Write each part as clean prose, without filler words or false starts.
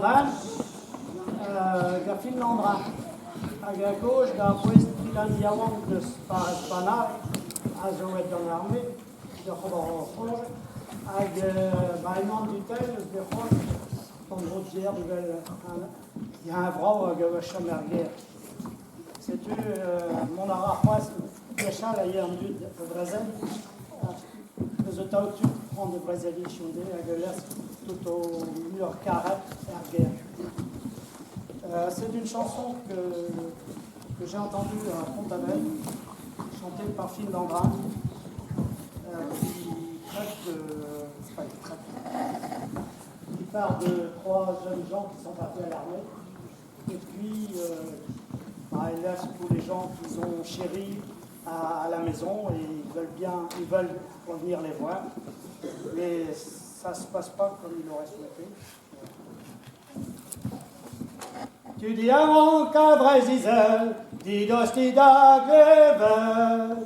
Landrin, gant Phil Landrin. Hag a-gozh da bouez tri yaouank deus parrez Banal a zo aet d'an arme d'oc'h ober o c'hoñje. Hag ba emañ an dud-all eus bet c'hoazh an dro dier evel un vrav hag a oa chom er gêr. Setu mont a ra c'hoazh gwechall a ya an dud da vrezel. Eus o taol tud c'hoant da vrezeliñ dezhe hag a lez tout o muioc'h karet er gêr. C'est une chanson que j'ai entendue à Pont-Aven, chantée par Phil Landrin, qui traite de, enfin, qui traite, qui parle de trois jeunes gens qui sont partis à l'armée et puis bah, ils laissent tous les gens qu'ils ont chéris à la maison et ils veulent bien, ils veulent revenir les voir. Mais ça ne se passe pas comme ils l'auraient souhaité. Tud yaouank a Vreizh-Izel, didostit da glevet,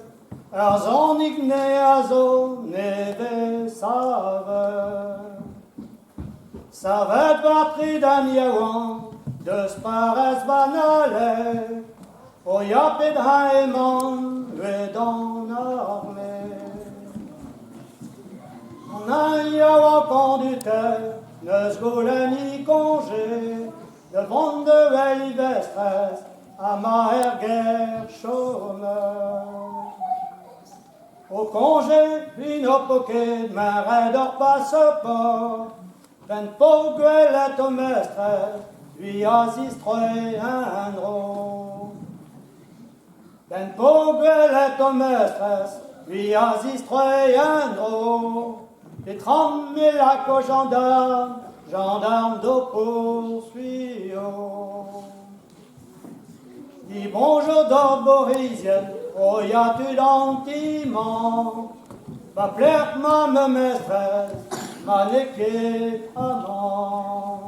Ur sonig a zo nevez savet. Savet war tri den yaouank deus parrez Banaleg, O ya petra emañ deuet an arme. An hini yaouankañ du-te n'eus goulenni koñje da vont da eil vestrez ha ma er gêr chômeur. O koñje, c'hwi n'ho po ket meret ur passeport, Benn po gwelet ho mestrez, c'hwi a zistroe en-dro. Benn po gwelet ho mestrez, c'hwi a zistroe en-dro. Petra me lako gendarme, gendarme d'ho poursuio. Dit bonjour d'hor bourc'hizien, o ya tud an ti-mañ. Ma plec'h ma ma mestrez, ma n'eo ket amañ.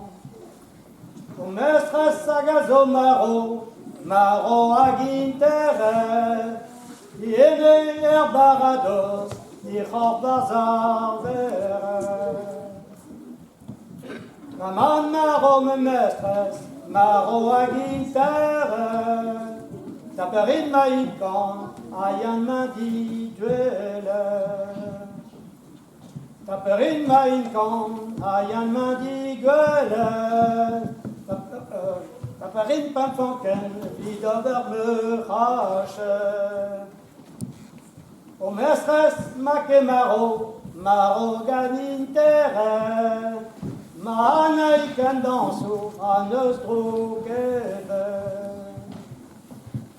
Ho mestrez hag a zo marv, marv hag interet, he ene er baradoz, he c'horf 'barzh ar vered. Ma mamm marv ma mestrez, marv hag interet, Taperin ma ikan ha yann ma diduellet. Taperin ma ikan ha yann ma digwelet. Taperin pemp fankenn 'vit ober meurachet. O mestrez ma ket marv, marv gant interet, Ma Annaig en dañsour ha n'eus droug ebet.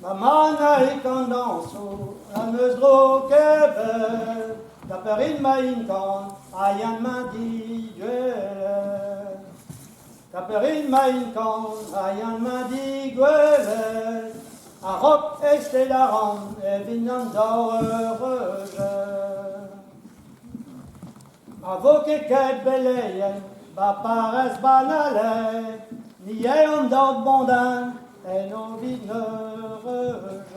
Ma Annaig an dañsour ha n'eus droug ebet, Da perin ma inkan ha yann ma digwelet. Da perin ma inkan ha yann ma digwelet, A-raok eizhtez a ran evit an daou eureujet. Ma vo ket ket beleien 'ba parrez Banaleg, ni eo an daou bondan en o 'vit eureujet.